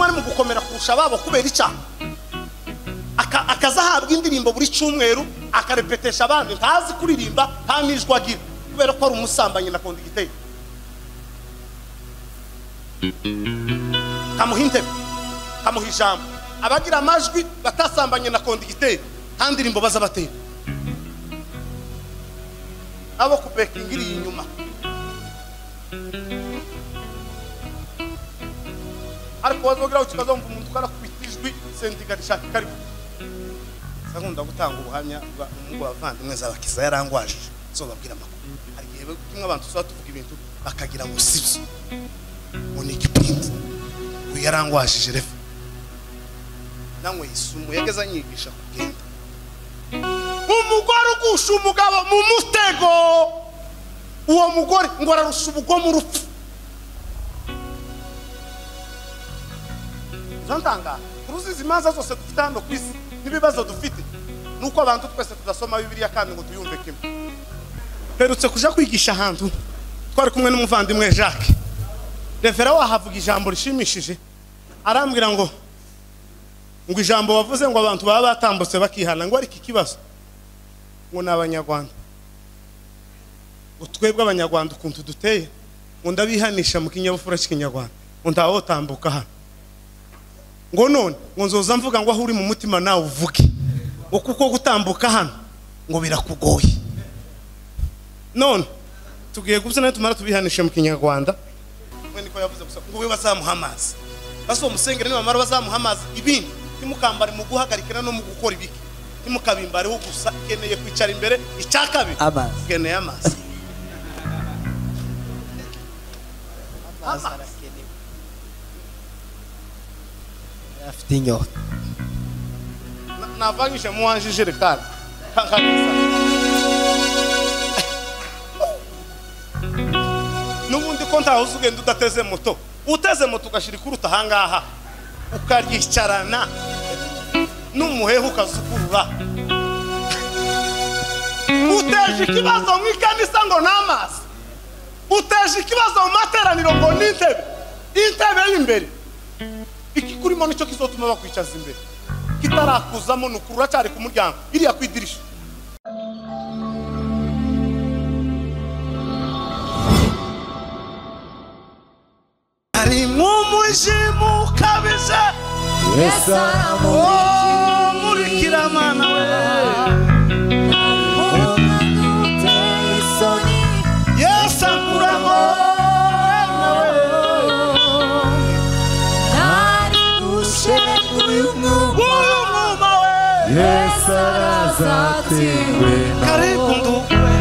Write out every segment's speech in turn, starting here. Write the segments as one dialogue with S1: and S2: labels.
S1: Umunsi umwe ari mu gukomera kurusha ababo kubera icyaha, akazahabwa indirimbo buri cyumweru, akarepetesha abandi, ntazi kuririmba, nta n'ijwi agira, kubera ko ari umusambanyi na kondigiteri. Kamuha intebe, kamuha ijambo. Abagira amajwi batasambanye na kondigiteri nta ndirimbo baza batera. Abo kubekingiriye inyuma. Ariko wazogira ukikazumva umuntu karakubita ijwi sendiga rishaka karibu. Sakunda gutanga ubuhamya umugo bavandimwe zabakiza yarangwajije, zobabwira amakuru. Hari gihe kimwe abantu tuba tuvuga ibintu bakagira ngo sibyo, ngo ni igipindi, ngo yarangwajije refa. Nanywe isumu yageze anyigisha kugenda. Umugore ugusha umugabo mu mutego, uwo mugore ngo ararusha ubugome urupfu. Zantanga kuruzizi imanza zose dufite hano ku isi n'ibibazo dufite nuko abantu twese tudasoma Bibiliya kandi ngo tuyumve kimwe. Perutse kuja kwigisha ahantu twari kumwe n'umuvandimwe Jacques. Revera wahavuga ijambo rishimishije, arambwira ngo ijambo wavuze ngo abantu baba batambutse bakihana, ngo ariko ikibazo ngo ni abanyarwanda, ngo twebwe abanyarwanda ukuntu duteye, ngo ndabihanisha mu kinyabupfura cy'ikinyarwanda, ngo ntawotambuka hano, ngo none ngo nzoza mvuga ngo aho uri mu mutima nawe uvuge, ngo kuko gutambuka hano ngo birakugoye. None tugiye gusana tumara tubihanisha mu kinyarwanda. Mwe niko yavuze gusa ngo we bazamuha amazi, basi uwo musengere nibamara bazamuha amazi, ibindi ntimukambare mu guhagarikira no mu gukora ibiki, ntimukabimbareho gusa, ikeneye kwicara imbere. Icyakabi ikeneye amazi.
S2: Afite inyota.
S1: Navanyije muwanje ijerekani kankanisa. N'ubundi ko ntaho uzugenda udateze moto, uteze moto ugashira ikuruta ahangaha, ukaryicarana n'umuheha ukazukurura. Uteje ikibazo mu ikanisa ngo ni amazi, uteje ikibazo mu materaniro ngo ni intebe, intebe y'imbere. Ikikurimo nicyo kizotuma bakwicaza imbere, kitarakuzamo nukurura cyari ku muryango iriya kwidirisha. Ari mu ukabije,
S2: Yesu
S1: aramurikira mana we, Yesu akuramo
S3: Yesu arazatingwe
S1: karibu ndukwe.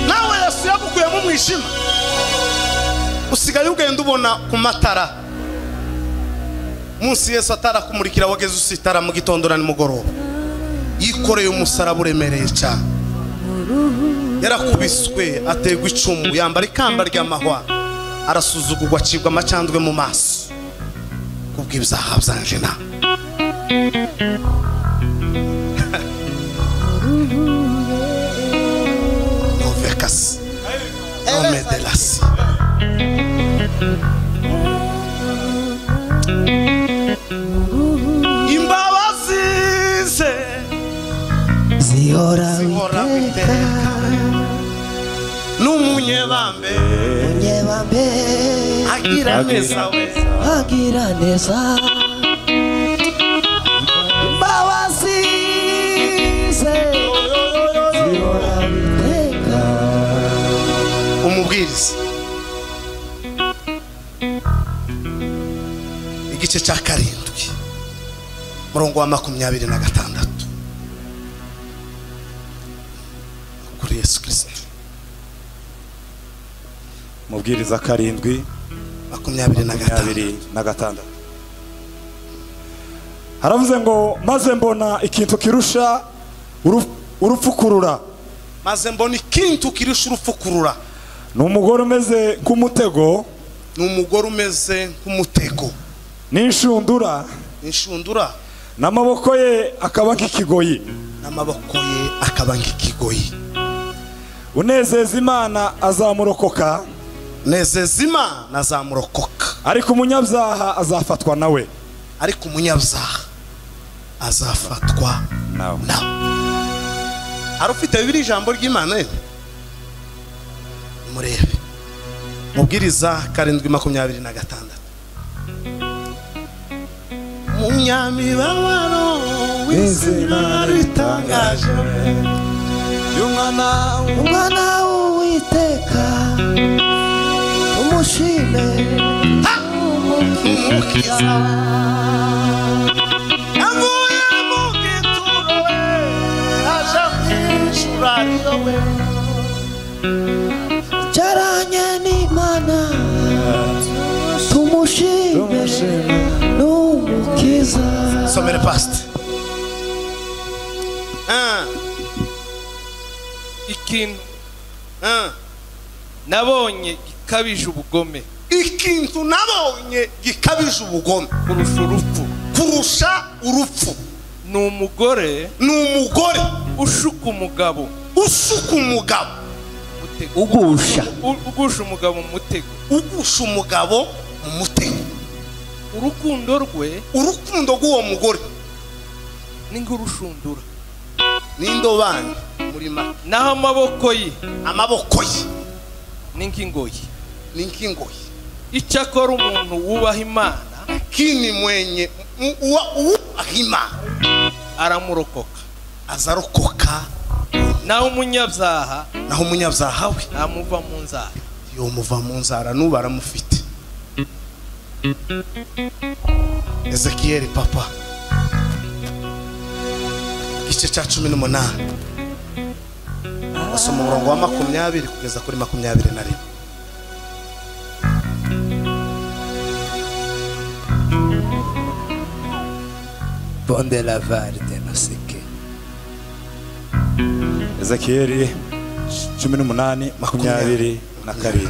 S1: Nawe Yesu yagukuyemo umwijima, usigaye ugenda ubona ku matara. Munsi Yesu atarakumurikira wageze usitara mu gitondo na nimugoroba. Yikoreye umusaraba uremereye cyane, yarakubiswe ategwa icumu, yambara ikamba ry'amahwa, arasuzugurwa, acibwa amacandwe mu maso kubw'ibyaha byanje na novekas nomedelas. Imbabazi ze
S2: zihora
S1: iteka, n'umunyebambe agira neza we,
S2: agira neza. Imbabazi ze zihora iteka.
S1: Umubwiriza igice cya 7 murongo wa 26 kuri Yesu Kristo.
S3: Mubwiriza 7
S1: 26.
S3: Haravuze ngo maze mbona ikintu kirusha urupfukurura.
S1: Maze mbona ikintu kirusha urupfukurura.
S3: Ni umugore umeze nk'umutego,
S1: ni umugore umeze nk'umutego,
S3: n'inshundura,
S1: n'inshundura,
S3: n'amaboko ye akaba nk'ikigoyi,
S1: n'amaboko ye akaba nk'ikigoyi.
S3: Unezeza Imana azamurokoka.
S1: Nezeza Imana azamurokoka.
S3: Ariko umunyabyaha azafatwa nawe.
S1: Ariko umunyabyaha azafatwa nawe. Arufite bibiri ijambo ry'Imana murebe. Mubwiriza 7:26. Munyamibabaro w'izina ritangaje
S2: Umwana w'Uwiteka umushime
S1: umukiza avuye mu gituro we aja mw'ijuru ariyo we
S2: caranye n'Imana tumushime n'umukiza.
S1: Somere pastor.
S4: Ikintu nabonye gikabije ubugome.
S1: Ikintu nabonye gikabije ubugome
S4: kurusha urupfu.
S1: Kurusha urupfu.
S4: Ni umugore.
S1: Ni umugore
S4: ushuka umugabo.
S1: Ushuka umugabo.
S2: Ugusha.
S4: Ugusha umugabo mu mutego.
S1: Ugusha umugabo mu mutego.
S4: Urukundo rwe.
S1: Urukundo rw'uwo mugore
S4: ni nk'urushundura.
S1: N'indobani muri make.
S4: Naho amaboko ye.
S1: Amaboko ye
S4: ni nk'ingoyi.
S1: Ni nk'ingoyi.
S4: Icyakora umuntu wubaha Imana,
S1: kini mwenye wubaha Imana
S4: aramurokoka.
S1: Azarokoka.
S4: Naho umunyabyaha.
S1: Naho umunyabyaha we
S4: ntamuva mu nzara.
S1: Yomuva mu nzara n'ubu aramufite. Ezekiel papa igice cya 18 basoma umurongo wa 20 kugeza kuri 21.
S2: Bonde la varde no sike.
S3: Ezekiel 18 27.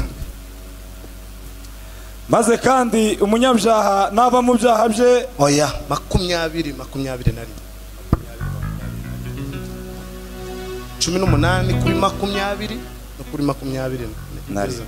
S3: Maze kandi umunyabyaha nava mu byaha bye.
S1: Oya 20 21. 18 kuri 20 no kuri 21.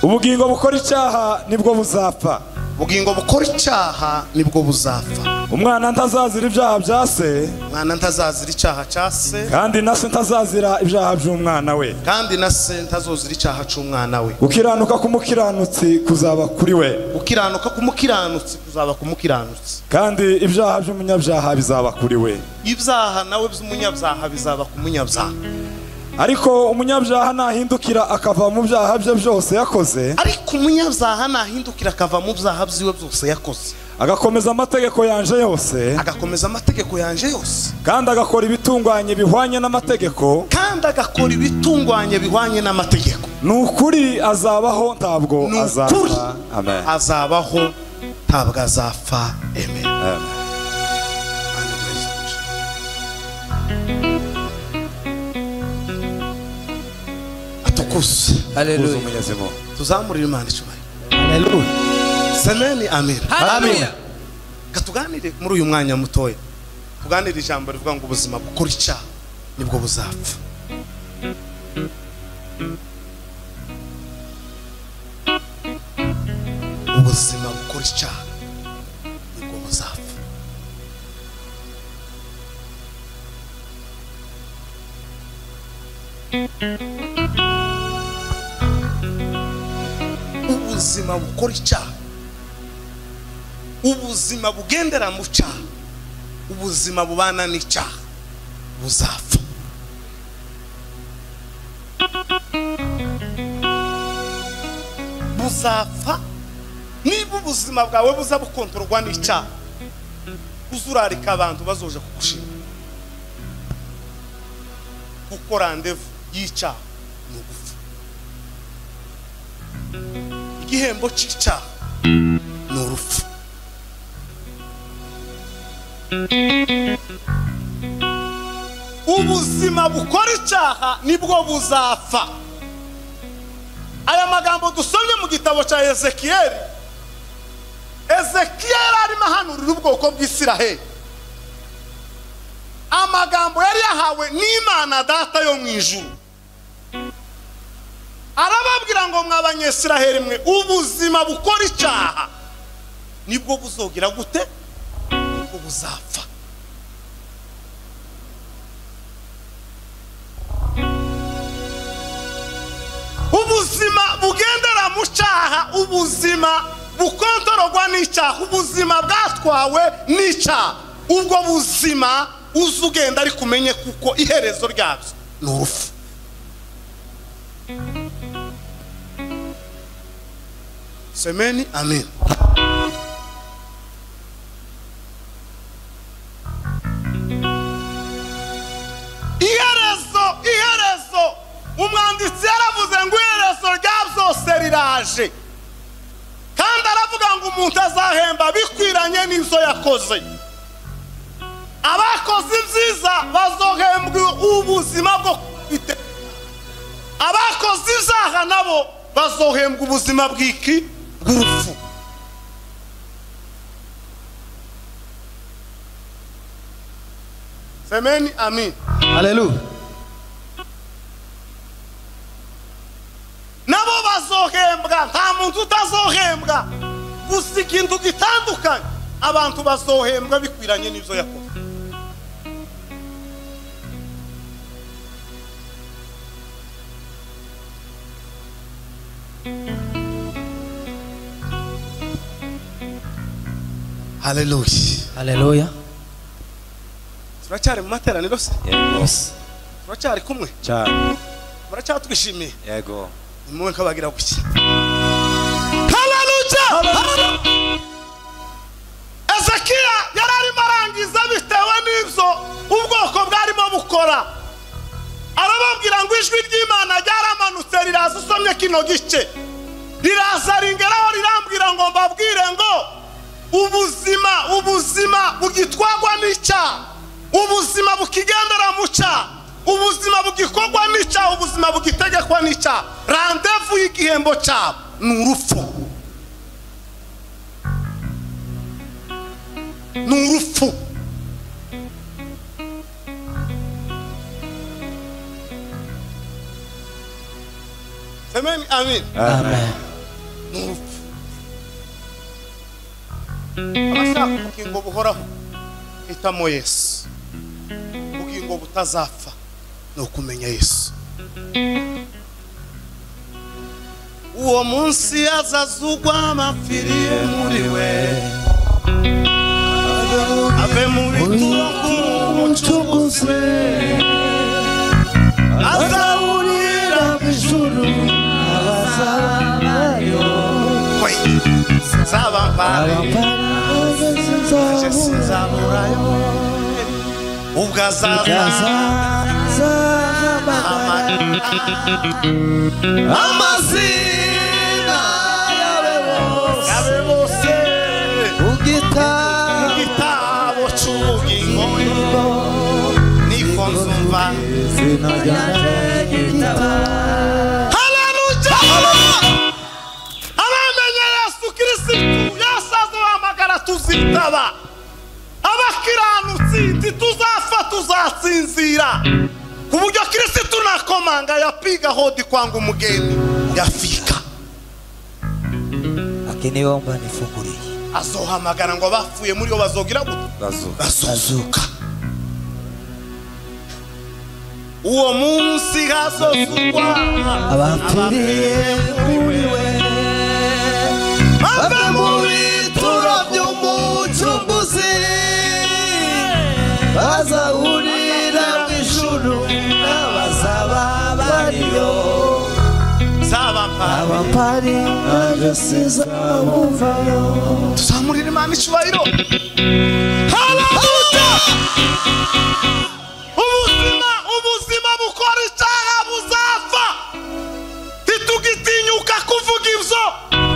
S3: Ubugingo bukora icyaha nibwo buzapfa.
S1: Ubugingo bukora icyaha nibwo buzapfa.
S3: Umwana ntazazira ibyaha bya se.
S1: Umwana ntazazira icyaha cya se.
S3: Kandi na se ntazazira ibyaha by'umwana we.
S1: Kandi na se ntazozira icyaha cy'umwana we.
S3: Gukiranuka k'umukiranutsi kuzaba kuri we.
S1: Gukiranuka k'umukiranutsi kuzaba ku mukiranutsi.
S3: Kandi ibyaha by'umunyabyaha bizaba kuri we.
S1: Ibyaha nawe by'umunyabyaha bizaba ku munyabyaha.
S3: Ariko umunyabyaha nahindukira akava mu byaha bye byose yakoze.
S1: Ariko umunyabyaha nahindukira akava mu byaha byiwe byose yakoze.
S3: Agakomeza amategeko yanje yose.
S1: Agakomeza amategeko yanje yose.
S3: Kandi agakora ibitunganye bihwanye n'amategeko.
S1: Kandi agakora ibitunganye bihwanye n'amategeko.
S3: Nukuri azabaho ntabwo azapfa. Amen.
S1: Azabaho ntabwo azapfa. Amen.
S3: Amen.
S2: Haleluya.
S1: Tuzamurire Imana icyubahiro.
S2: Haleluya.
S1: Semeni amen.
S4: Haleluya.
S1: Katuganire muri uyu mwanya mutoya. Tuganire ijambo rivuga ngo ubuzima bukora icyaha nibwo buzapfa. Ubuzima bukora icyaha nibwo buzapfa. Ubuzima bukora icyaha, ubuzima bugendera mu cyaha, ubuzima bubana n'icyaha buzapfa. Buzapfa niba ubuzima bwawe buza bukontorwa n'icyaha, uzurarika abantu bazoje kugushima. Kuko randevu y'icyaha ni ugupfa. Igihembo cy'icyaha ni urupfu. Ubuzima bukora icyaha nibwo buzapfa. Aya magambo dusomye mu gitabo cya Ezekiel. Ezekiel arimo ahanurira ubwoko bw'Isiraheli. Amagambo yari yahawe n'Imana. y'Imana data yo mu ijuru. Arababwira ngo mw'abanyesiraheli mwe, ubuzima bukora icyaha nibwo buzogira gute? Nibwo buzapfa. Ubuzima bugendera mu cyaha, ubuzima bukontorogwa n'icyaha, ubuzima bwatwawe n'icyaha, ubwo buzima uzugenda ariko umenye kuko iherezo ryabyo ni urupfu. Semeni amen. Iherezo umwanditsi yaravuze ngo iherezo rya byose riraje, kandi aravuga ngo umuntu azahemba bikwiranye n'ibyo yakoze. Abakoze ibyiza bazohembwa ubuzima bwo kwiteka, abakoze ibyaha nabo bazohembwa ubuzima bw'iki? Bw'urupfu. Semeni amin.
S2: Haleluya.
S1: Nabo bazohembwa, nta muntu utazohembwa. Gusa ikintu gitandukanye, abantu bazohembwa bikwiranye n'ibyo yakoze. Haleluya.
S2: Haleluya.
S1: Turacyari mu materaniro se?
S5: Yego.
S1: Turacyari kumwe?
S5: Cyane.
S1: Muracyatwishimiye?
S5: Yego.
S1: Nimwe nkabagira guki. Haleluya. Ezekiya yararimo arangiza bitewe n'ibyo ubwoko bwarimo bukora. Arababwira ngo ijwi ry'Imana ryaramanutse riraza, usomye kino gice. Riraza ringeraho rirambwira ngo mbabwire ngo ubuzima bugitwagwa n'icyaha, ubuzima bukigendera mu cyaha, ubuzima bugikorwa n'icyaha, ubuzima bugitegekwa n'icyaha, randevu y'igihembo cyabo ni urupfu. Ni urupfu. Amen, amen.
S2: Amen.
S1: Ni urupfu. Abashaka ubugingo buhoraho hitamo Yesu. Ubugingo butazapfa ni ukumenya Yesu. Uwo munsi azazugwa amapfiriye muri we, ave mu bituro nk'umucunguzi, azahurira mu ijuru abazabayo. Nzaba sinzaburayo, ubwo azaza
S2: amazina yawe bose mu
S1: gitabo cy'ubugingo niko nzumva
S2: izina ryanjye gitabo.
S1: Haleluya. Abamenye Yesu Kristo yasazohamagara tuzitaba. Abakiranutsi ntituzapfa tuzatsinzira. Ku buryo Kristo nakomanga yapiga hodi kwangu mugeni yafika.
S2: Akiniomba nifungulie.
S1: Azohamagara ngo bapfuye muri bo bazogira gute? Bazuka. Uwo munsi hazozugwa
S2: abapfiriye muri we, bave mu bituro by'umucunguzi, bazahurira mu ijuru n'abazaba bariyo. Abapari nanjye sinzabuvayo.
S1: Tuzamurira Imana icyubahiro. Haleluya. Ubuzima bukora icyaha buzapfa. Ntitugitinyuka kuvuga ibyo,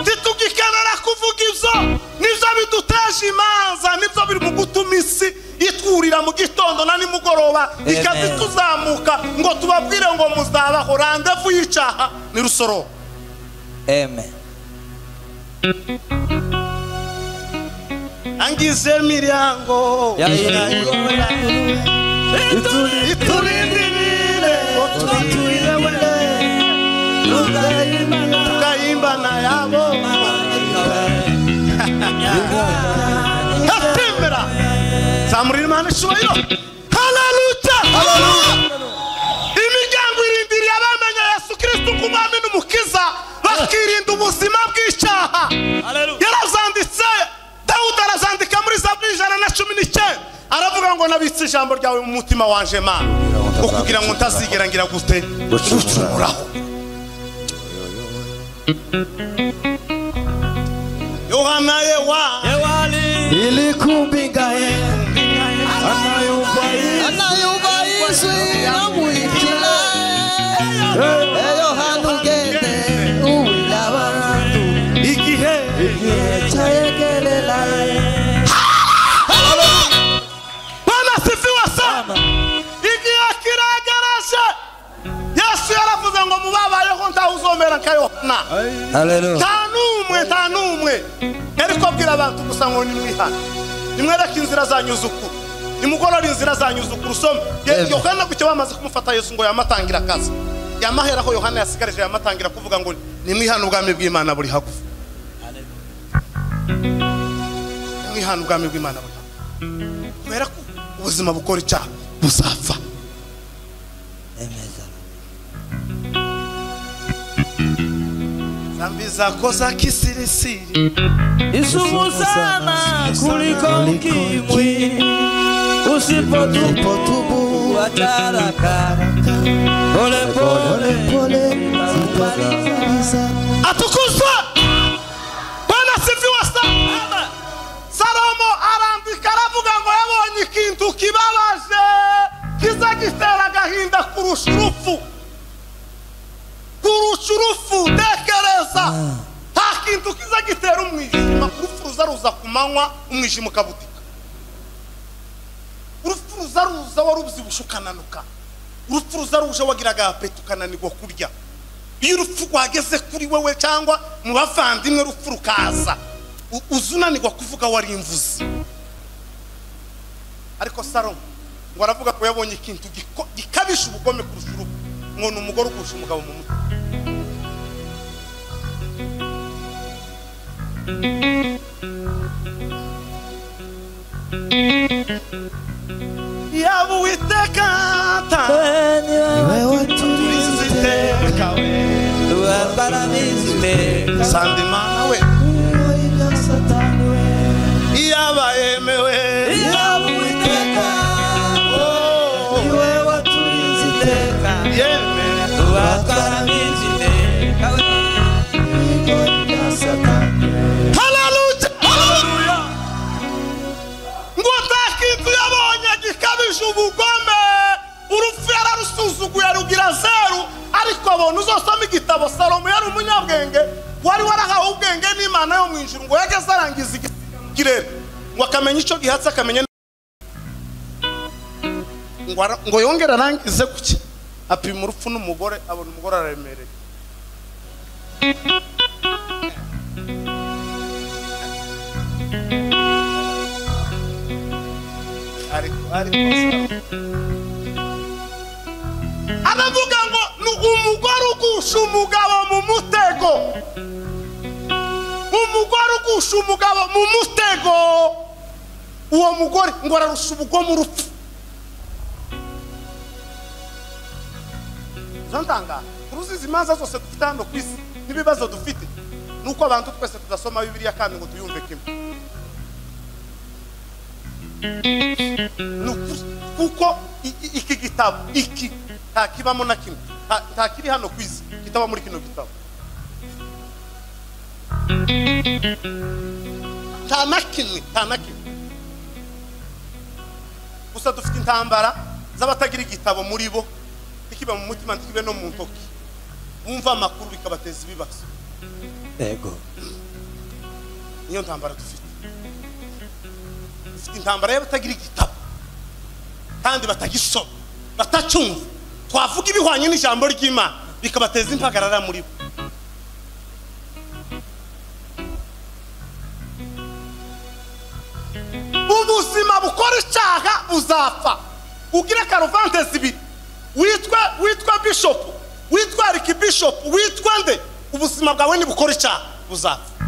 S1: ntitugikenera kuvuga ibyo. Nibyo biduteje imanza, nibyo biri mu gutuma isi itwurira mu gitondo na nimugoroba ikazituzamuka ngo tubabwire ngo muzabaho. Randevu y'icyaha ni rusoro.
S2: Amen.
S1: Angize miryango iturindiriye Zamurira Imana icyubahiro. Haleluya. Haleluya. Imiryango irindiriye abamenye Yesu Kristo nk'umwami n'umukiza, bakirinda ubuzima bw'icyaha. Yarazanditse, Dawudi arazandika muri Zaburi 119, aravuga ngo nabitse ijambo ryawe mu mutima wanje Mana, kugira ngo ntazigera ngira gute gucumuraho. Yohana yewa
S2: ilikumbinga ye anayumva izwi namuikila Yohana ugende uwila abantu
S1: igihe
S2: cyayegelela.
S1: Bwana sifiwe sana. Igihe kiragaraje. Yesu yaravuze ngo mubabayeho ntawuzomera nka Yohana.
S2: Haleluya.
S1: Nta numwe ariko abwira abantu gusa ngo nimwihane, nimwereke inzira zanyu z'ukuri, nimugorore inzira zanyu z'ukuri. Usome Yohana gutyo bamaze kumufata Yesu ngo yamatangira akazi, yamaheraho Yohana yasigarije yamatangira kuvuga ngo nimwihane ubwami bw'Imana buri hagufi. Nimwihane ubwami bw'Imana buri hagufi. Kubera ko ubuzima bukora icyaha buzapfa. Zambi zako za kisirisiri
S5: isumu sana kuliko ukimwi, usipotubu haraka pole pole zitamaliza.
S1: Atukuzwe Bwana sifiwe sana. Salomo arandika aravuga ngo yabonye ikintu kibabaje kiza gitera agahinda kurusha urupfu. Kurusha urupfu. Tekereza, nta kintu kiza gitera umwijima. Urupfu ruza ku manywa, umwijima ukabutika. Urupfu ruza wari ubyibushye ukananuka. Urupfu ruza wagiraga apeti ukananirwa kurya. Iyo urupfu rwageze kuri wewe cyangwa mu bavandimwe, urupfu rukaza uzunanirwa kuvuga wari imvuzi. Ariko Salomo ngo aravuga ko yabonye ikintu gikabisha ubugome kurusha urupfu, ngo ni umugore ugusha umugabo mu mutwe. Yaba Uwiteka
S2: niwe waturinze
S1: iteka we, sanda Imana we, iyaba yemewe.
S2: Yaba Uwiteka niwe waturinze iteka,
S1: yemewe Haleluya. Haleluya. Ngo nta kintu yabonye gikabije ubugome. Urupfu yararusuzuguye arugira zeru. Ariko abona uzosoma igitabo, Salomo yari umunyabwenge wari warahawe ubwenge n'Imana yo mu ijuru, ngo yageze arangiza ikirere ngo akamenya icyo gihatse, akamenya ngo yongere arangize kuki apima urupfu n'umugore, abona umugore araremereye. Ariko aravuga ngo ni umugore ugusha umugabo mu mutego. Umugore ugusha umugabo mu mutego, uwo mugore ngo ararusha ubugome urupfu. Zantanga kuruzi imanza zose dufite hano ku isi n'ibibazo dufite nuko abantu twese tudasoma Bibiliya kandi ngo tuyumve kimwe. Kuko iki gitabo iki nta kibamo na kimwe, nta kiri hano ku isi kitaba muri kino gitabo, nta na kimwe, nta na kimwe. Gusa dufite intambara z'abatagira igitabo muri bo, ntikiba mu mutima ntikibe no mu ntoki, bumva amakuru bikabateza ibibazo.
S2: Yego,
S1: niyo ntambara dufite. Dufite intambara y'abatagira igitabo kandi batagisoma, batacumva. Twavuga ibihwanye n'ijambo ry'Imana bikabateza impagarara muri bo. Ubuzima bukora icyaha buzapfa. Ugire karuvante zibiri, witwa bishop, witwa archbishop, witwa nde, ubuzima bwawe nibukora icyaha buzapfa.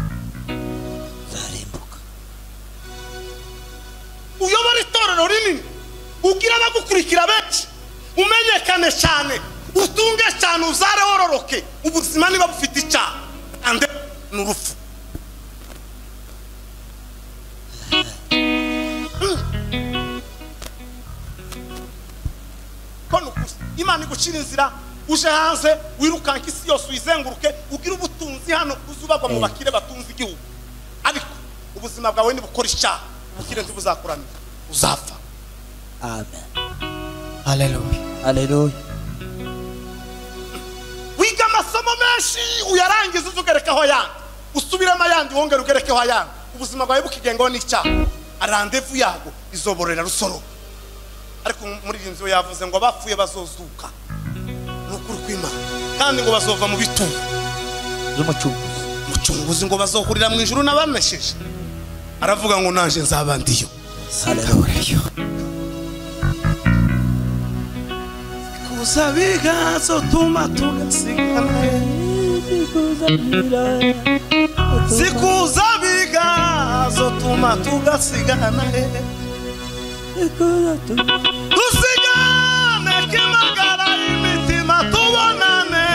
S2: Zarimbuka.
S1: Uyobora itorero Ukurikira benshi, umenyekane cyane, utunge cyane, uzare wororoke. Ubuzima niba bufite icyaha ande n'urupfu. Imana igucira inzira uje hanze wirukanka isi yose uyizenguruke ugire ubutunzi hano uzubagwa mu bakire batunze igihugu, ariko ubuzima bwawe nibukora icyaha ubukire ntibuzakuramira, uzapfa.
S5: Amen.
S2: Haleluya.
S5: Haleluya.
S1: Wiga amasomo menshi uyarangiza uzugerekaho ayandi, usubiremo ayandi wongere ugerekeho ayandi, ubuzima bwawe bukigengaho n'icyaha. Randevu yago izoborera rusoro. Ariko muri iyi nzu yavuze ngo abapfuye bazozuka, ni ukuri kw'Imana, kandi ngo bazova mu bituro
S5: z'umucunguzi.
S1: Umucunguzi ngo bazohurira mu ijuru n'abamesheje. Aravuga ngo nanje nzaba ndiyo.
S5: Haleluya.
S1: Kuza bigazo tuma tugasigana, sikuza bigazo tuma tugasigana, tusigane kimagara imitima tubonane,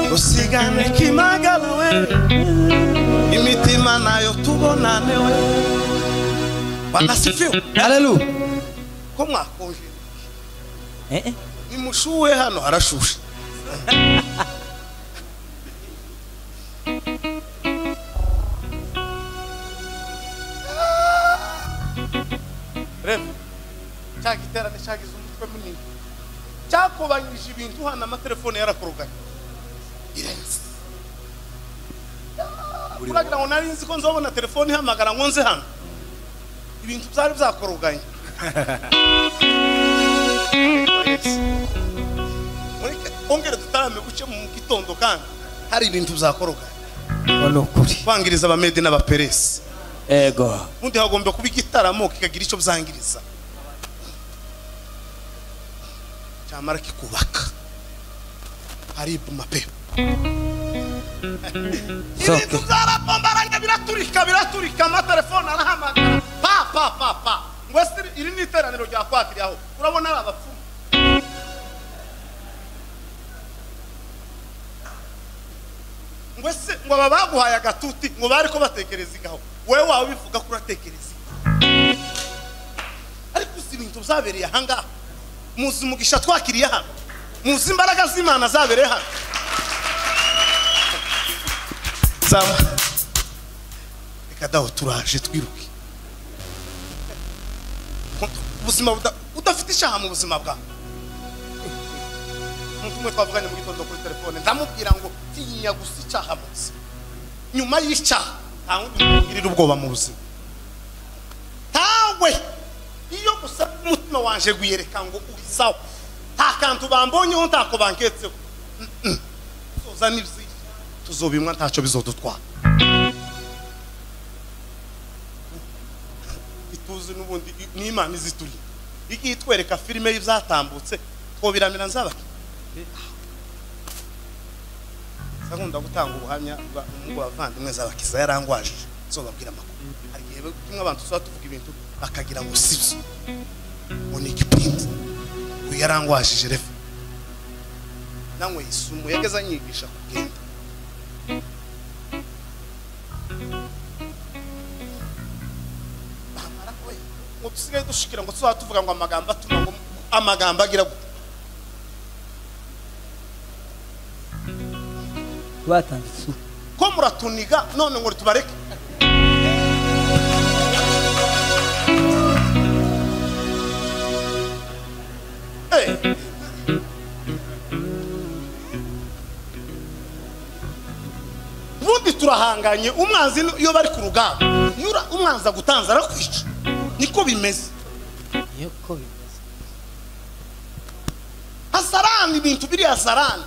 S1: tusigane kimagara we imitima nayo tubonane we. Banasifiwe.
S5: Haleluya.
S1: Ko mwakonje? Nimushuwe hano harashushe. Rev, cya giterane cyagize umutwe munini, cyakobanyije ibintu hano, amatelefone yarakoroganye irenze. Uragira ngo nari nzi ko nzobona telefone ihamagara ngo nze hano, ibintu byari byakoroganye. Ongere tutarame guce mu gitondo kandi hari ibintu byakoroganye. Kwangiriza abamedi n'abaperesi.
S5: Ego.
S1: Ubundi hagomba kuba igitaramo kikagira icyo byangiriza, cyamara kikubaka. Haribu mapepo. Ibintu byarabombaranye biraturika biraturika, amatelefone arahamagara pa pa pa pa. Ngo iri ni iteraniro rya kwakiriyaho, urabona ari abapfumu. Ngo se ngo aba baguhaye agatuti ngo bari ko batekereza igaho, wewe wawe bivuga ko uratekereza. Ariko si ibintu byabereye aha ngaha, muzi umugisha twakiriye hano, muzi imbaraga z'Imana zabereye hano. Zama reka daho turaje twiruke. Ubuzima udafite icyaha mu buzima bwawe. Umuntu umwe twavuganye mu gitondo kuri telefone, ndamubwira ngo tinya gusa icyaha mu buzima. Nyuma y'icyaha nta wundi ugirira ubwoba mu buzima. Tawe iyo gusa umutima wanje gwiyereka ngo uri sawa, nta kantu bambonyeho ntako banketseho, tuzoza n'ibyiza tuzobimwa ntacyo bizodutwara. Ituzi n'ubundi n'Imana izituri igiye itwereka filime y'ibyatambutse twobiramira nzabaki. Sakunda gutanga ubuhamya ngo abavandimwe zabakiza yarangwajije, nzobabwira amakuru. Hari igihe kimwe abantu tuba tuvuga ibintu bakagira ngo sibyo, ngo ni igipindi, ngo yarangwajije refa. Nanywe isumu yageze anyigisha kugenda. Bamara we ngo dusigaye dushikira ngo tuba tuvuga ngo amagambo atuma ngo amagambo agira gute.
S5: Batanze
S1: ko muratuniga none ngo tubareke. Ubundi turahanganye, umwanzi iyo bari ku rugamba, iyo umwanzi agutanze arakwica. Niko bimeze.
S5: Niko bimeze.
S1: Hasarani ibintu biri hasarani.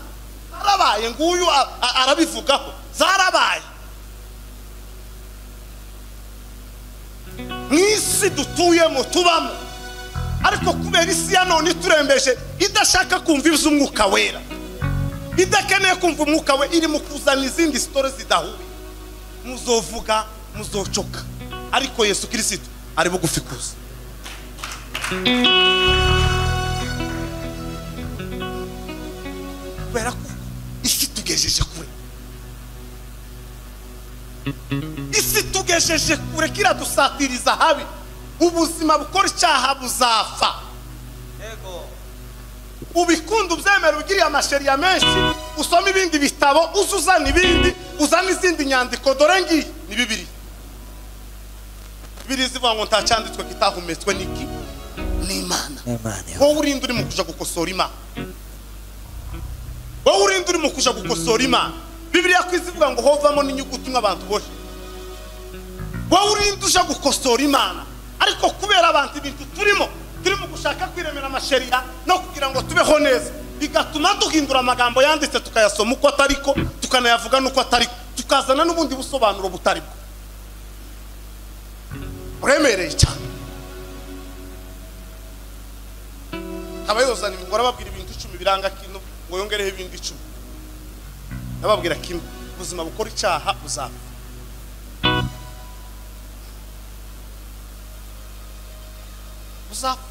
S1: Zarabaye nguyu arabivugaho, zarabaye. Mwisi dutuyemo tubamo, ariko kubera isi ya none iturembeje, idashaka kumva iby'umwuka wera, idakeneye kumva umwuka we, iri mu kuzana izindi stories zidahuye. Muzovuga muzocoka, ariko Yesu Kristo ari bugufi kuza. Kubera ko isi tugejeje kure, isi tugejeje kure, kiradusatiriza habi. Ubuzima bukora icyaha buzafa. Ubikunda ubyemera, ugiriye amasheriya menshi, usoma ibindi bitabo, uzuzana ibindi, uzana izindi nyandiko. Dore ngiyi ni Bibiliya. Bibiliya ivuga ngo nta cyanditswe kitahumetswe n'iki? N'Imana. Wowe urinde uri mu kuja gukosora Imana. Wowe urinde uri mu kuja gukosora Imana. Bibiliya kwizivuga ngo hovamo n'inyuguti nk'abantu bose. Wowe urinde uja gukosora Imana. Ariko kubera abantu ibintu turimo gushaka kwiremera amasheriya no kugira ngo tubeho neza, bigatuma duhindura amagambo yanditse tukayasoma uko atariko, tukanayavuga n'uko atariko, tukazana n'ubundi busobanuro butari bwo. Uremereye cyane. Abayozana ngo arababwira ibintu 10 biranga kino, ngo yongereho ibindi 10. Nababwira kimwe, ubuzima bukora icyaha buzapfa. Buzapfa.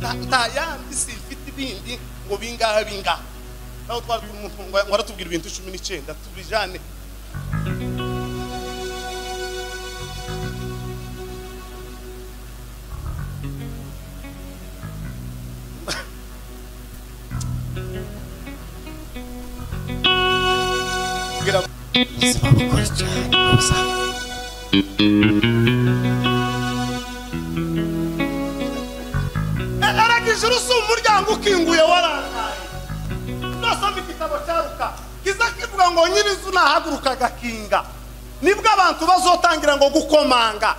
S1: Nta yandi simfite ibindi ngo bingahe bingahe. Naho twari umuntu ngo aratubwira ibintu 19 tubijane.
S2: Ubuzima bukora icyaha buzapfa.
S1: Ijuru si umuryango ukinguye warangaye. Nasoma igitabo cya Luka kiza kivuga ngo nyir'inzu nahaguruka agakinga, nibwo abantu bazotangira ngo gukomanga.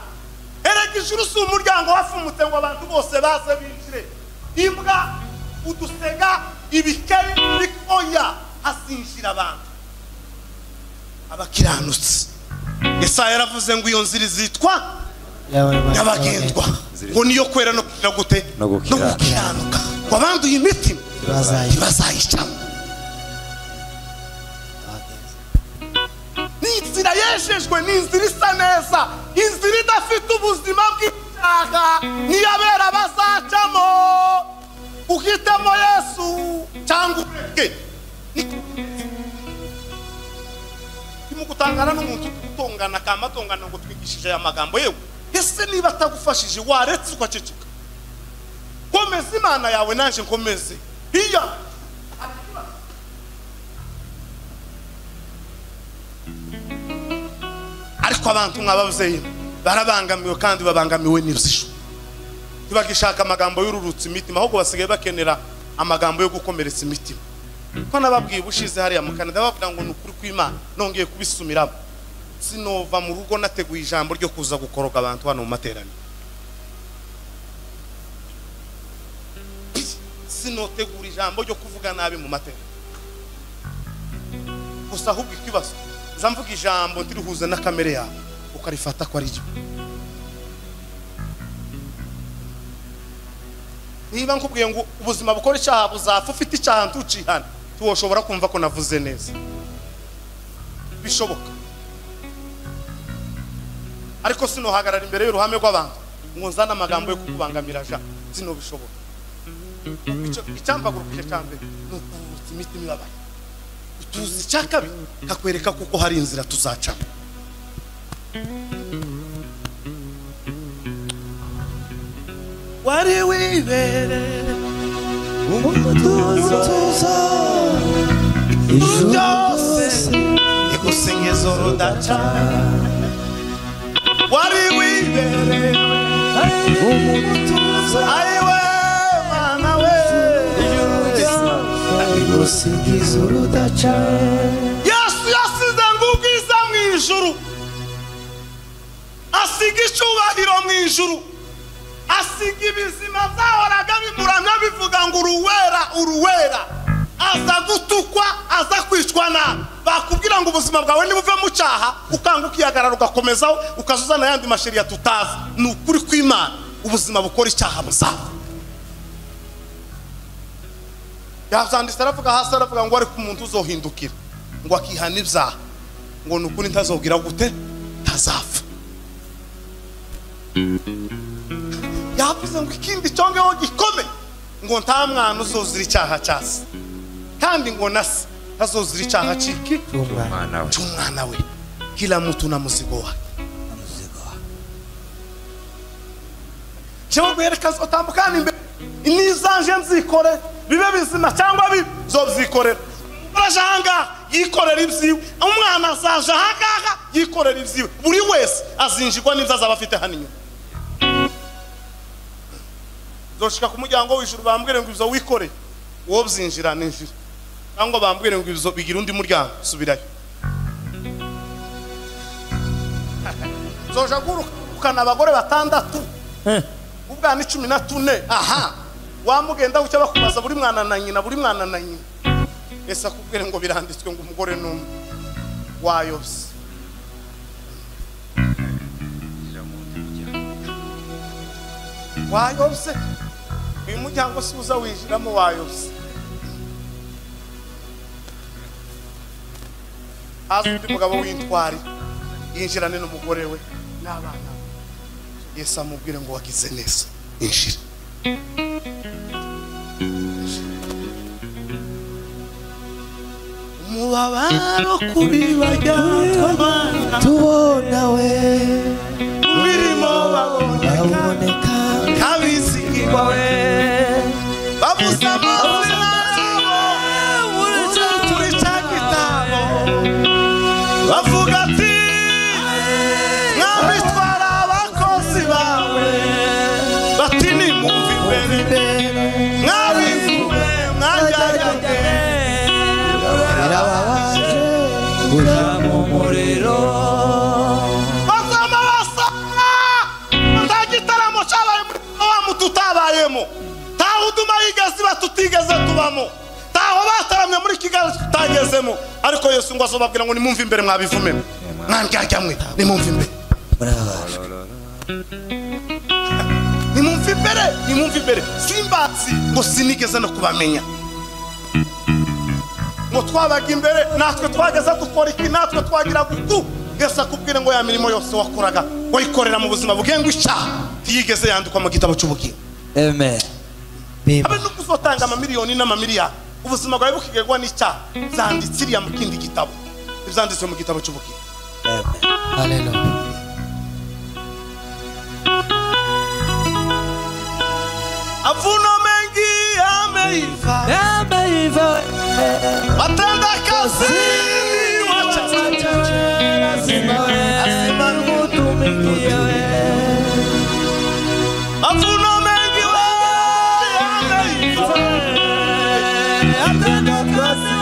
S1: Erega ijuru si umuryango wafumutse ngo abantu bose baze binjire. Imbwa, udusega, ibikeri, oya, hazinjira abantu abakiranutsi. Yesaya yaravuze ngo iyo nzira izitwa nyabagendwa, ngo niyo kwera no kugira gute? No gukiranuka. Ngo abanduye imitima ntibazayicamo. Ni inzira yejejwe, ni inzira isa neza, inzira idafite ubuzima bw'icyaha, niyabera bazacamo. Uhitemo Yesu cyangwa ureke. Gutangana n'umuntu utongana kamatongana ngo twigishije aya magambo yewe. Ese niba atagufashije waretse ugaceceka? Komeza Imana yawe nanje nkomeze iya. Ariko abantu nk'ababyeyi barabangamiwe, kandi babangamiwe n'ibisho. Ntibagishaka amagambo y'ururutsa imitima, ahubwo basigaye bakenera amagambo yo gukomeretsa imitima. Ko nababwiye ubushize hariya mu Canada, bababwira ngo ni ukuri kw'Imana, nongeye kubisumiramo. Sinova mu rugo nateguye ijambo ryo kuza gukoroga abantu hano mu materaniro. Sinotegura ijambo ryo kuvuga nabi mu materaniro. Gusa ahubwo ikibazo, nza mvuga ijambo ntirihuze na kamere yawe, ukarifata ko ari ryo. Niba nkubwiye ngo ubuzima bukora icyaha buzapfa, ufite icyaha ntucihana, tuwoshobora kumva ko navuze neza. Bishoboka. Ariko sinohagarara imbere y'uruhame rw'abantu ngo nzane amagambo yo kukubangamira ja, sinobishoboka. Icyambagurukije cya mbere ni ukuvutsa imitima ibabaye. Utuzi icya kabiri kakwereka kuko hari inzira tuzacamo. Wari wibereye umutuzo, ijuru ryose igusingiza urudaca. Wari wibereye umutuzo, ayiwe Mana we, ijuru ryose igusingiza urudaca. Yesu yasize ngo ubwiza mu ijuru, asiga icyubahiro mu ijuru, asiga ibizima byahoraga bimuramya bivuga ngo uruwera uruwera. Aza gutukwa, aza kwicwa nabi. Bakubwira ngo ubuzima bwawe nibuve mu cyaha, ukanga ukihagarara ugakomezaho, ukazuzana yandi masheriya tutazi. Ni ukuri kw'Imana, ubuzima bukora icyaha buzapfa. Yabyanditse aravuga hasi, aravuga ngo ariko umuntu uzohindukira ngo akihana ibyaha, ngo ni ukuri ntazobwira gute? Ntazapfa. Yavuze ngo ikindi cyongeho gikome ngo nta mwana uzozira icyaha cyase kandi ngo nase azozira icyaha ciki cy'umwana we. Kila mtu na muzigo wake. Cyo bereka otambukana imbere inizanje nzikore bibe bizima cyangwa bibi zobyikorera. Urajanga yikorera ibyiwe, umwana azaje ahangaha yikorera ibyiwe. Buri wese azinjirwa n'ibyo azaba afite hano inyuma. Zoshika ku muryango w'ijuru bambwire ngo ibyo wikore wowe byinjira n'injira, cyangwa bambwire ngo ibyo bigira undi muryango subirayo. Zoja gurukana abagore batandatu ubwana 14. Aha wamugenda ucyo bakubaza buri mwana na nyina, buri mwana na nyina. Ese akubwire ngo biranditswe ngo umugore n'umwe wayobye. Wayobye uyu muryango si uza winjiramo wayobye. Haza undi mugabo w'intwari yinjirane n'umugore we n'abana. Yesu amubwire ngo wagize neza, injira. Umubabaro kubibajya
S2: tubona we
S1: mirimo baboneka kabizigirwa we babuze amazina yabo muri cya gitabo bavuga ati mwami twari abakozi bawe, bati nimumve imbere mwabivume mwajyajyage
S2: birababaje kuja mu muriro.
S1: Bazama basanga nta gitaramo cyabaye muri wa mutu utabayemo, nta huduma yigeze iba tutigeze tubamo, ntaho bataramye muri Kigali tutagezemo. Ariko Yesu ngo azobabwira ngo nimumve imbere mwabivume mwandyarya mwe, nimumve imbere, nimumve imbere, nimumve imbere. Simbatsi ngo sinigeze no kubamenya, ngo twabaga imbere natwe twageze dukora iki, natwe twagira guku. Yesu akubwire ngo ya mirimo yose wakoraga wayikorera mu buzima bugengwa icyaha ntiyigeze yandikwa mu gitabo cy'ubugingo.
S5: Amen.
S1: Abe nubwo uzotanga amamiliyoni n'amamiliyari ubuzima bwawe bukigerwa n'icyaha, zanditse iriya mu kindi gitabo, ibyanditswe mu gitabo cy'ubugingo.
S5: Amen. Hallelujah.
S1: Avuno mengi ameiva,
S5: ameiva,
S1: watenda kazi wachache,
S5: lazima
S1: lazima
S5: mutumikie.
S1: Avuno mengi ameiva,
S5: atenda kazi,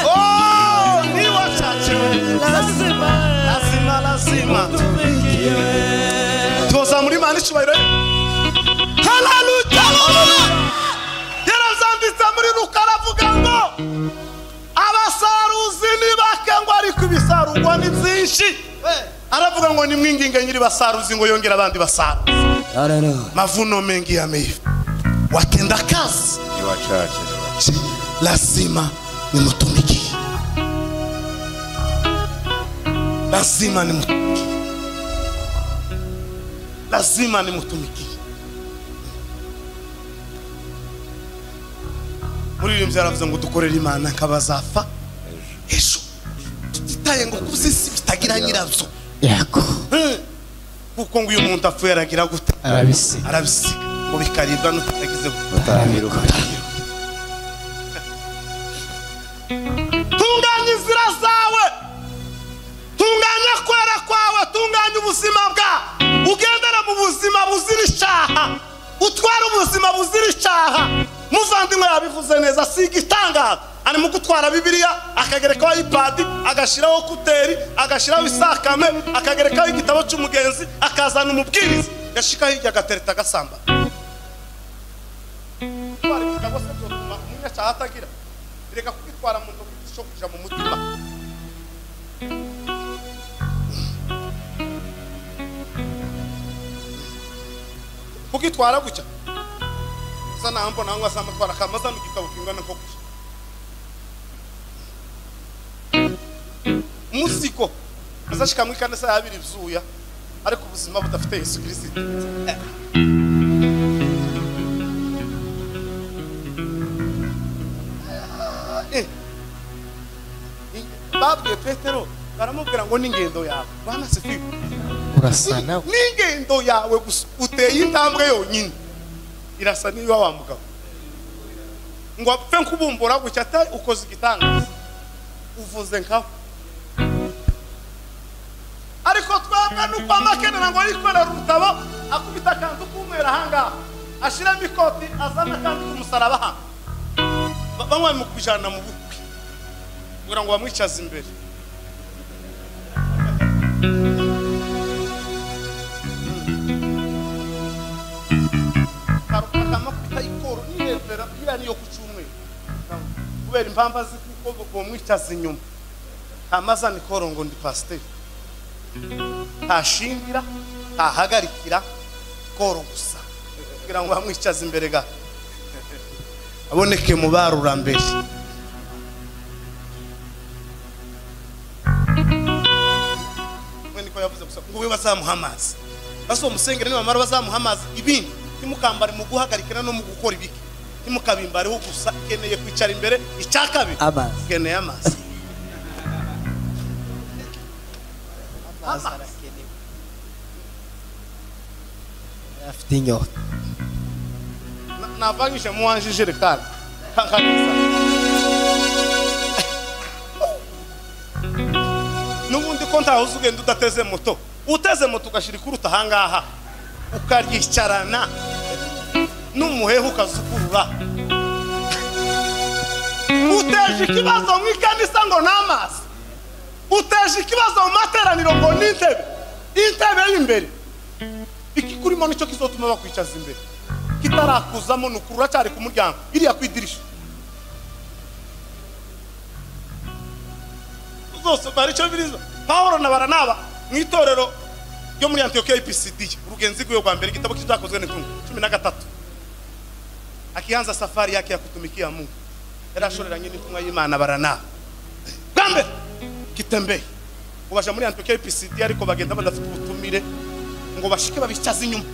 S1: oh ni wachache,
S5: lazima
S1: lazima lazima
S5: mutumikie.
S1: Tuza muri Imana icyubahiro. Haleluya. Yarazanditse muri Luka aravuga ngo abasaruzi ni bake ngo ariko ibisarurwa ni byinshi. Aravuga ngo nimwinginge nyiri basaruzi ngo yongera abandi basaruzi.
S5: Haleluya.
S1: Mavuno mengi yameiva, watenda kazi
S6: ni wachache,
S1: lazima nimutumikie, lazima nimutumikie, lazima nimutumikie. Muririmbyi yaravuze ngo dukorere Imana nk'abazafa ejo, tutitaye ngo kuzisi bitagira nyirazo.
S2: Yego.
S1: Kuko ngo uyu muntu apfuye aragira gute?
S2: Arabisiga,
S1: arabisiga ngo bikaribwa n'utagize. Tunganya inzira zawe, tunganya kwera kwawe, tunganya ubuzima bwawe, ugendera mu buzima buzira icyaha, utwara ubuzima buzira icyaha. Muvandimwe yabivuze neza, si igitangaza. Ari mu gutwara Bibiliya akagerekaho iPad, agashiraho kuteri, agashiraho isakame, akagerekaho igitabo cy'umugenzi, akazana umubwiriza, yashika hirya agatereta agasamba. Gutwara igitabo se byotuma umunyacyaha atagira, reka kugitwara mu ntoki cyo kuja mu mutima. Kugitwara gutya sana mbona ngo asamatwara kamaza n'igitabo kingana nko gutya. Musiko azashika mu ikanisa yabiri bzuya, ariko ubuzima budafite Yesu Kristo. Babwiye Petero baramubwira ngo n'ingendo yawe Bwana sifiwe
S2: urasa nawe
S1: n'ingendo yawe gusa uteye intambwe yonyine irasa niba wa mugabo ngo apfe nkubumbura gutya atari ukoze igitangaza uvuze nkaho ariko twebwe nuko amakenera ngo yikorera urutabo akubita akantu k'umweru ahangaha ashiramo ikoti azana akandi k'umusaraba hano bamwe mu kujana mu bukwe kugira ngo bamwicaze imbere kamakubita ikoro nirevera iriya niyo ku cyumweru kubera impamvu azi kuko bomwicaza inyuma amazana ikoro ngo ndi pasiteri ntashingira ntahagarikira ikoro gusa kugira ngo bamwicaze imbere ga aboneke mu barura mbere niko yavuze gusa ngo we bazamuha amazi bazomusengera nibamara bazamuha amazi ibindi ntimukambare mu guhagarikira no mu gukora ibiki ntimukabimbareho gusa ikeneye kwicara imbere icya kabiri ikeneye amazi
S2: afite inyota
S1: navanyije mu wanje ijerekani kankanisa n'ubundi ko ntaho uzi ugenda udateze moto uteze moto ugashyira ikuruta ahangaha ukaryicarana n'umuheha ukazukurura uteje ikibazo mu ikanisa ngo ni amazi uteje ikibazo mu materaniro ngo ni intebe intebe y'imbere ikikurimo nicyo kizotuma bakwicaza imbere kitarakuzamo ni ukurura cyari ku muryango iriya ku idirisha zose bari icyo biriza Pawulo na Baranaba mu itorero ryo muri Antiokiya y'Ipisidiya urugenzi rw'iyo rwa mbere igitabo kizakozwe n'intumwa 13 akianza safari yake ya kutumikia Mungu yarashoreranye n'intumwa y'Imana Baranaba bwa mbere kitembeye ubaja muri Antiokiya y'Ipisidiya ariko bagenda badafite ubutumire ngo bashike babicaza inyuma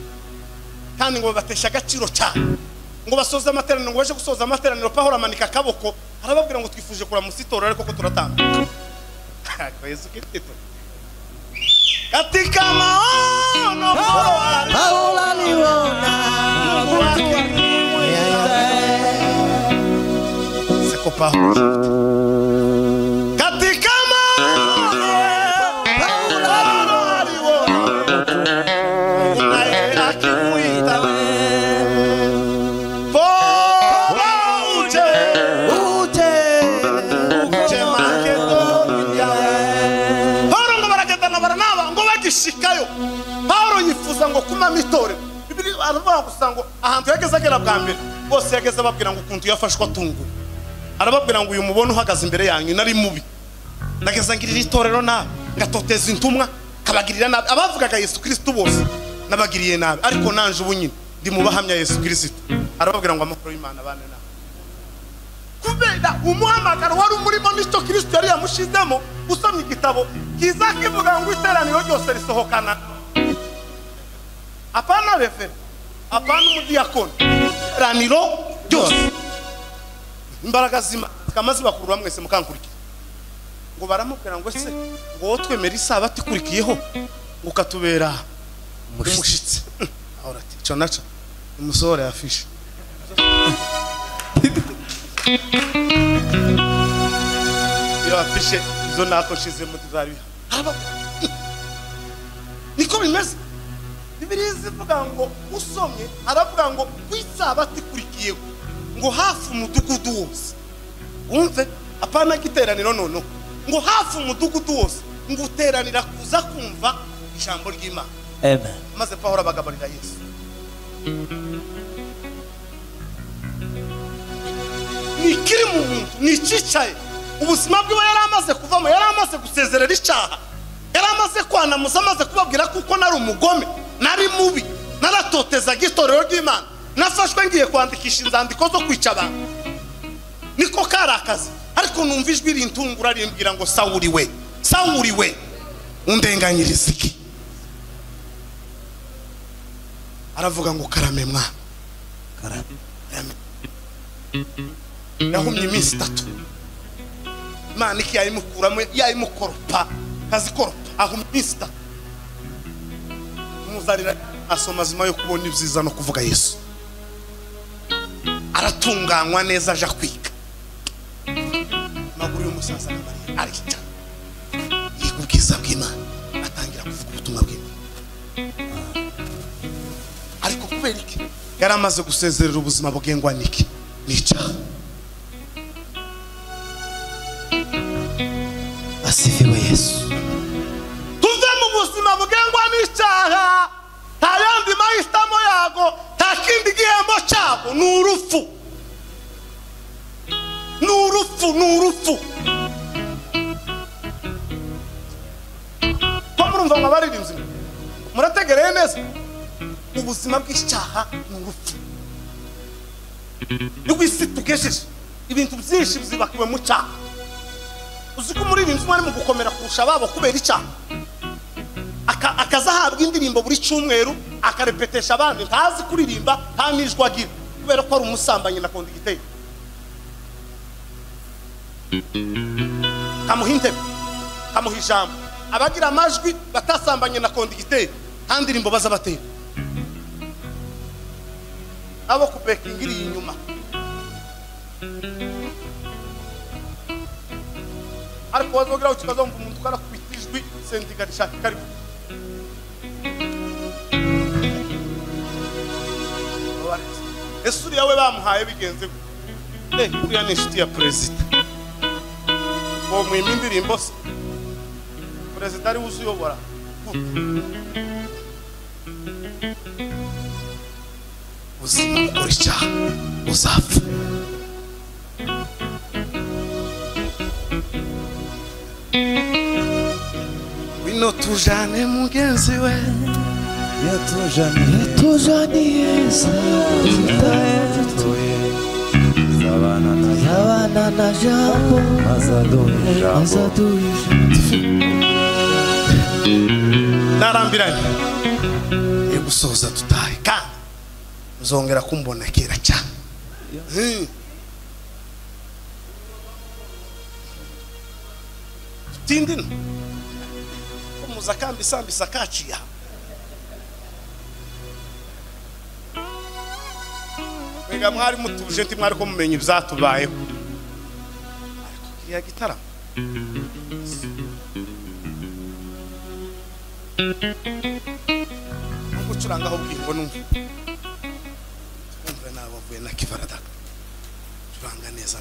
S1: kandi ngo babatesha agaciro cyane ngo basoze amateraniro ngo baje gusoza amateraniro Pawulo amanika akaboko arababwira ngo twifuje kuramusa itorero ariko ko turatambuka Yesu Kristo katika maono
S5: Paulo aliona
S1: Mungu akimwita siko Paulo katika maono Paulo aliona Mungu naye akimwita Paulo uje
S5: uje
S1: uje Makedonia Paulo ngo baragendana Baranaba ngo bagishikayo Paulo yifuza ngo kumama itorero Bibiri aravuga gusa ngo ahantu yageze agera bwa mbere bose yageze ababwira ngo ukuntu yafashwe atunguwe arababwira ngo uyu mubona uhagaze imbere yanyu nari mubi nageza ngirira itorero nabi ngatoteza intumwa kabagirira nabi abavugaga Yesu Kristo bose nabagiriye nabi ariko nanje ubu nyine ndi mu bahamya Yesu Kristo arababwira ngo amahoro y'Imana bane nawe kubera umuhamagaro wari umurimo n'icyo Kristo yari yamushizemo usomye igitabo kiza kivuga ngo iteraniro ryose risohokana apana refere apana umudiyakoni iteraniro ryose imbaraga z'Imana zikamaze bakurura mwese mukankurikira ngo baramubwira ngo se ngo wowe twemera isabato ikurikiyeho ngo ukatubera umushitsi ahora ati ico naco umusohora yafishe iyo afishe izo nako nshizemo tuzari niko bimeze Bibiliya ivuga ngo usomye aravuga ngo ku isabato ikurikiyeho ngo hafi umudugudu wose wumve apana giteraniro noneho ngo hafi umudugudu wose ngo uteranira kuza kumva ijambo ry'Imana
S5: Amen.
S1: Maze Pawulo abagaburira Yesu nikiri mu muntu nicicaye ubuzima bwiwe yari amaze kuvamo yari amaze gusezerera icyaha yari amaze kwanamuza amaze kubabwira kuko nari umugome nari mubi naratotezaga itorero ry'Imana nafashwe ngiye kwandikisha inzandiko zo kwica abantu niko kari akazi ariko numva ijwi rintungura rimbwira ngo Sawuli we Sawuli we undenganyiriza iki aravuga ngo karame mwana karame yahumye iminsi 3 Imana iki yayimukuramo yayimukoropa kazikoropa aho minsi muzarira asoma azima yo kubona ibyiza no kuvuga Yesu. Aratunganywa neza aja kwiga. Maguru y'umusaza na Mariya arica. Yiga ubwiza bw'Imana atangira kuvuga ubutumwa bw'Imana. Ariko kubera iki? Yari amaze gusezerera ubuzima bugengwa niki? N'icyaha.
S5: Asifiwe Yesu.
S1: Tuve mu buzima bugengwa n'icyaha. Nta yandi mahitamo yago, nta kindi gihembo cyabo, ni urupfu. Ni urupfu, ni urupfu. Ko murumva ngo abaririmbyi murategereye neza? Ubuzima bw'icyaha ni urupfu. Nibwo isi tugejeje ibintu byinshi bizibakiwe mu cyaha. Uzi ko umuririmbyi umwe ari mu gukomera kurusha ababo kubera icyaha. Akazahabwa indirimbo buri cyumweru akarepetesha abandi, ntazi kuririmba nta n'ijwi agira kubera ko ari umusambanyi na kondigiteri. Kamuha intebe, kamuha ijambo. Abagira amajwi batasambanye na kondigiteri nta ndirimbo baza batera. Abo kubekingiriye inyuma. Ariko wazogira ukikazumva umuntu karakubita ijwi sendiga rishaka karibu. Ese uriya we bamuhaye bigenze gute? Uriya ni inshuti ya perezida. Ngo mwima indirimbo se? Perezida ari we uzuyobora. Ubuzima bukora icyaha uzapfa. Wino tujane mugenzi we.
S5: Yatujaniye Zabana na jambo azaduha.
S1: Narambiranye gusoza tutahe kandi muzongera kumbona kera cyane. Tutindino muzakambi sambisa kaciya. Mbega mwari mutuje nti mwari ko mumenye ibyatubayeho. Ariko kiriya gitaramo gucuranga aho bwingo numva twumve nawe wavuye na kivaradaka curanga neza.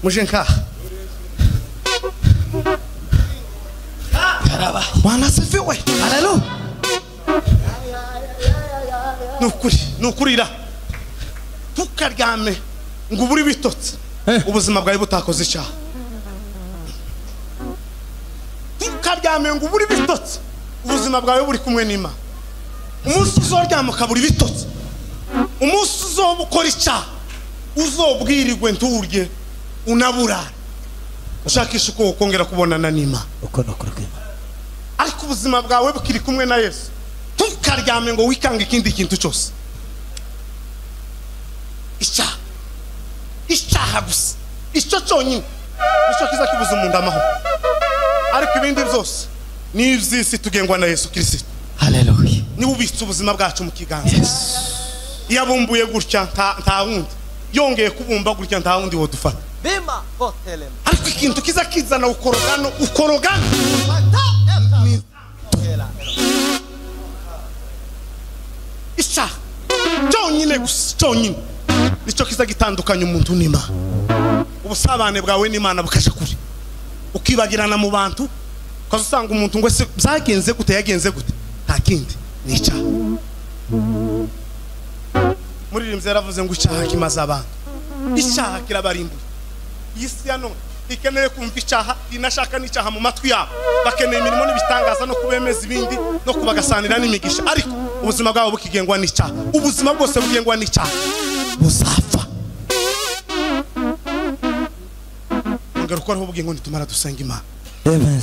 S1: Muje nkaha. Bwana asifiwe.
S5: Haleluya.
S1: Nukuri, nukurira. Tukaryame ngo uburi bitotse. Ubuzima bwawe butakoze icyaha. Tukaryame ngo uburi bitotse. Ubuzima bwawe buri kumwe n'Imana. Umunsi uzoryama ukabura ibitotsi. Umunsi uzobukora icyaha uzobwirirwe nturye unaburara. Ushakisha uko ukongera kubonana n'Imana.
S5: Uko nukuri kw'Imana.
S1: Ariko ubuzima bwawe bukiri kumwe na Yesu. Tukaryame ngo wikange ikindi kintu cyose. Icyaha. Icyaha gusa. Icyo cyonyine nicyo kiza kibuza umuntu amahoro. Ariko ibindi byose ni iby'isi tugengwa na Yesu Kristo.
S5: Haleluya.
S1: Niwe ubitse ubuzima bwacu mu kiganza. Yabumbuye gutya nta wundi. Yongeye kubumba gutya nta wundi wodufata.
S4: Bima kotelem.
S1: Ariko ikintu kiza kizana ukorogano, ukorogano. Icyaha cyonyine gusa cyonyine nicyo kiza gitandukanya umuntu n'Imana. Ubusabane bwawe n'Imana bukaja kure. Ukibagirana mu bantu, ukaza usanga umuntu ngo se byagenze gute, yagenze gute, nta kindi ni icyaha. Muririmbyi yaravuze ngo icyaha kimaze abantu, icyaha kirabarimbura. Iyi si ya none ikeneye kumva icyaha, inashaka n'icyaha mu matwi yabo. Bakeneye imirimo n'ibitangaza no kubemeza ibindi no kubagasanira n'imigisha, ariko ubuzima bwabo bukigengwa n'icyaha. Ubuzima bwose bugengwa n'icyaha buzapfa. Ngaruka ariho bugingo nitumara dusenga Imana.
S5: Amen.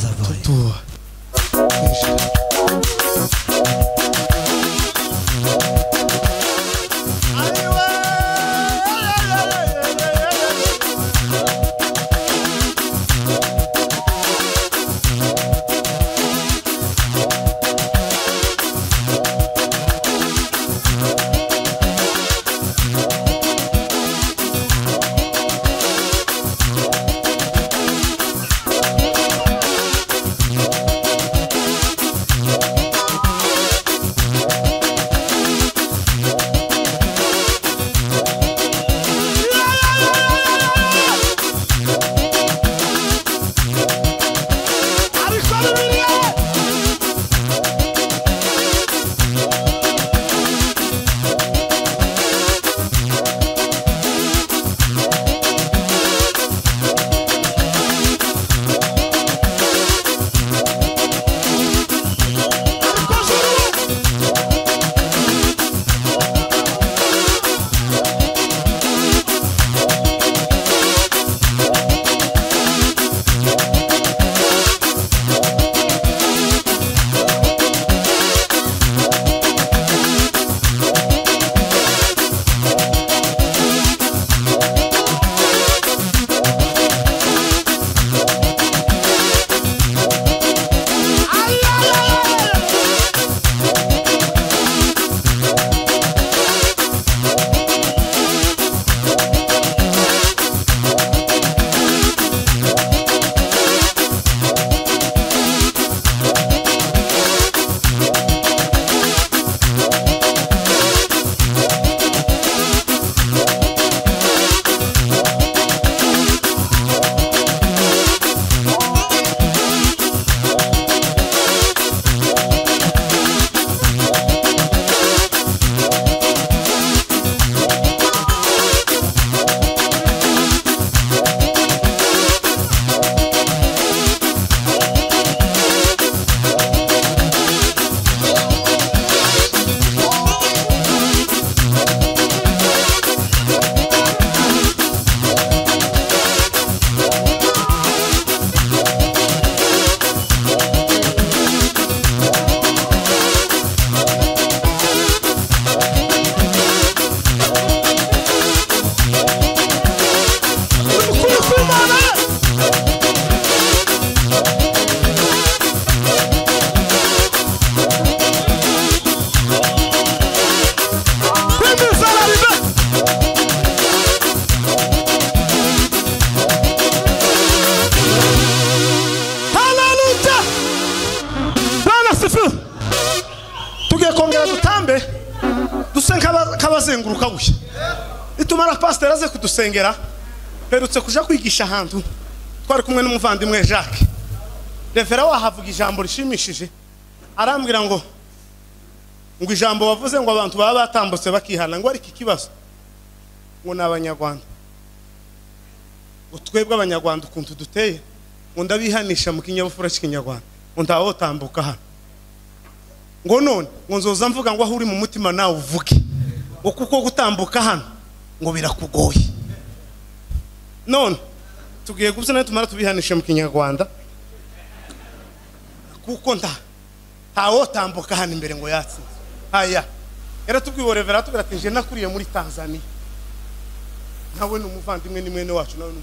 S1: Dutambe duse nkabazenguruka gushya. Nitumara pastor aze kudusengera Perutse kuja kwigisha ahantu twari kumwe n'umuvandimwe Jacques. Revera wahavuga ijambo rishimishije, arambwira ngo ijambo wavuze ngo abantu baba batambutse bakihana, ngo ariko ikibazo ngo ni abanyarwanda, ngo twebwe abanyarwanda ukuntu duteye, ngo ndabihanisha mu kinyabupfura cy'ikinyarwanda, ngo ntawotambuka hano, ngo none ngo nzoza mvuga ngo aho uri mu mutima nawe uvuge, ngo kuko gutambuka hano ngo birakugoye. None tugiye gusana tumara tubihanisha mu kinyarwanda, kuko ntawotambuka hano imbere ngo yatsinze. Haya yaratubwiye revera atubwira ati nje nakuriye muri Tanzania, nawe ni umuvandimwe ni mwene wacu, nawe ni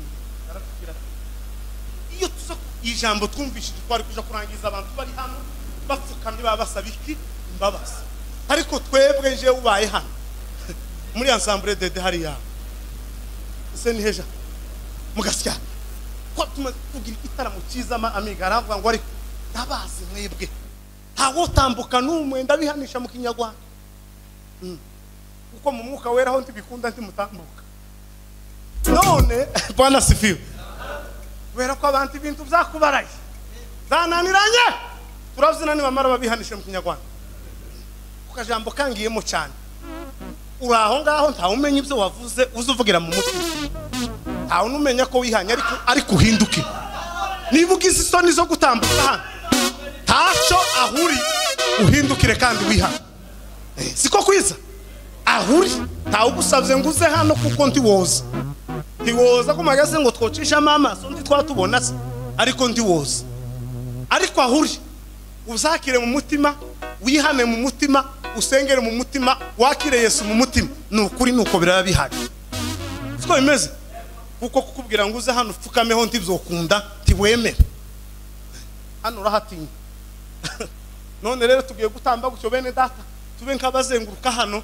S1: aratubwira ati iyo tuza ijambo twumvishije twari kuja kurangiza abantu bari hano bapfukamye baba basaba iki imbabazi, ariko twebwe nje ubaye hano muri ensemble de hariya se ni heja mugasya ko tumaze kugira igitaramo cyiza amiga aravuga ngo ariko ndabazi mwebwe ntawotambuka n'umwe ndabihanisha mu kinyarwanda, kuko mu mwuka wera aho ntibikunda ntimutambuka. None Bwana sifiwe, kubera ko abantu ibintu byakubaraye zananiranye, turabyina nibamara babihanisha mu kinyarwanda. Kukajambo kangiyemo cyane, uri aho ngaho ntawumenya ibyo wavuze, uzuvugira mu mutima ntawe unumenya ko wihanye, ariko uhinduke. Niba ugize isoni zo gutambuka hano ntacyo ahuri, uhindukire kandi wihane. Siko kwiza ahuri, ntawugusabye ngo uze hano kuko ntiwoza, ntiwoza ko magaze ngo twocishamo amaso ntitwatubona se, ariko ntiwoza. Ariko ahuri uzakire mu mutima, wihane mu mutima, usengere mu mutima, wakire Yesu mu mutima, ni ukuri nuko biraba bihari. Siko bimeze? Kuko kukubwira ngo uze hano upfukameho ntibyokunda, ntiwemere, hano urahatinya. None rero tugiye gutamba gutyo bene data, tube nk'abazenguruka hano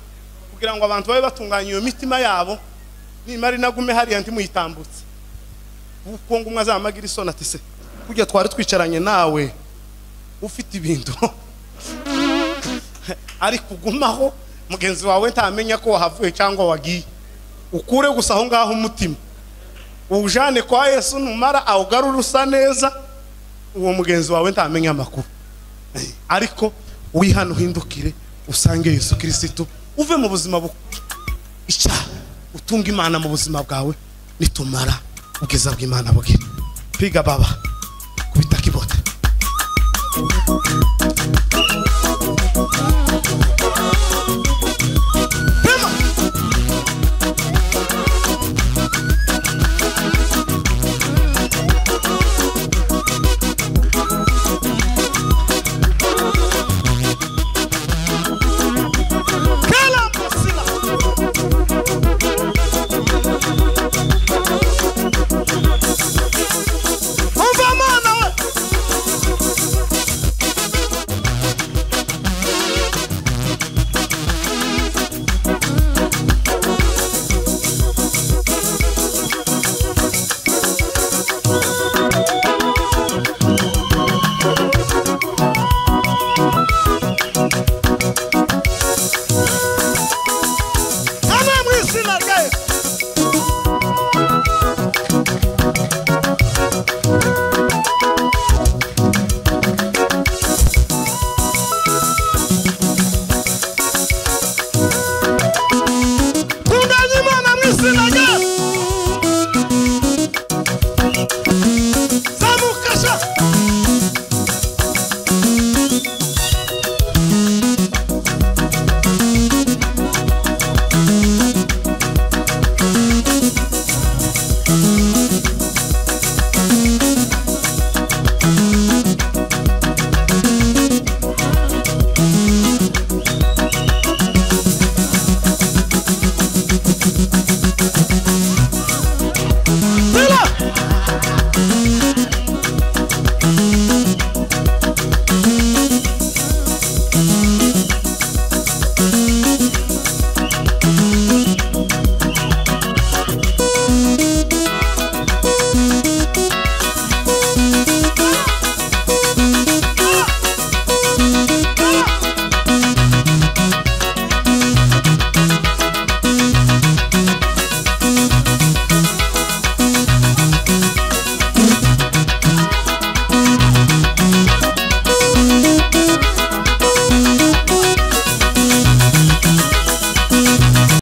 S1: kugira ngo abantu babe batunganya iyo mitima yabo, nimara inagume hariya ntimuyitambutse, kuko ngo umwe azamagira isoni ati se kujya twari twicaranye nawe ufite ibintu ariko ugumaho mugenzi wawe ntamenya ko wahavuye cyangwa wagiye, ukure gusa aho ngaho umutima ujane kwa Yesu, numara awugarura usa neza, uwo mugenzi wawe ntamenya amakuru. Ariko wihane uhindukire usange Yesu Kristo, uve mu buzima icyaha, utunga Imana mu buzima bwawe, nitumara ubwiza bw'Imana bugire. Piga baba.